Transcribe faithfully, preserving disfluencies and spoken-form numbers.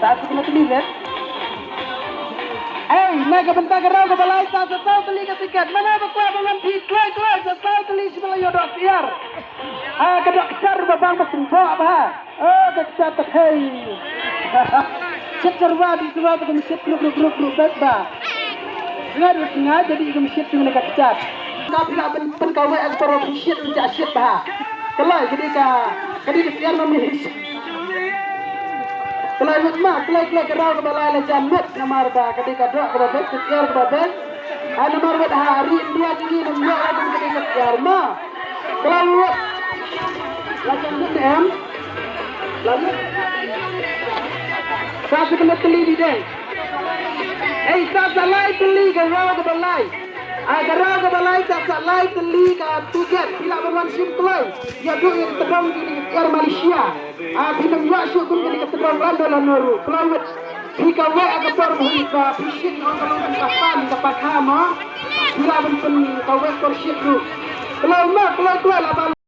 Sa sukna teli re. Ei, na ka bynta ka Raw kaba lai sa saw tylli ka tiket. Mano ba kwah ban wan phi kloi kloi sa saw tylli shu ba la ïoh doh syiar. Ah, ka doh ksar ba bang ba sngewbha ba ha. Oh, ka ksar ta hei. Shit sharwa di sharwa ta ka mashit rup rup rup rup bet ba. Nga ruh nga jadi ka mashit tu na ka ksar. Ka phi lah pyn pyn kawei ak paro mashit tu ja shit ba ha. Kloi ka dei ka ka dei ka syiar ma mi. Kloi mut ma, kloi kloi ka Raw kaba lai la jan mut namar ba ka dei ka doh kaba bet, ka syiar kaba bet. Ha namar ba ha ri India jong ngi nam ïoh la ka dei ka syiar ma. Kloi mut. La jan mut em. La mut. Sa sukna teli di dei. Ei sa sa lai teli ka Raw kaba lai. Ah, ka Raw kaba lai sa sa lai teli ka tiket. Phi lah ban wan shim kloi. Ïa duh ïa ka tdong jong ka syiar Malaysia. Ah, phi nym ïoh shuh kum kane ka tdong lano lano ruh. Kloi wet. Phi kawei ah ka por mih ba phi shit ong ka long ka pan ka pakha mo. Phi lah ban pyn kawei por shit ruh. Kloi mo, kloi kloi la ba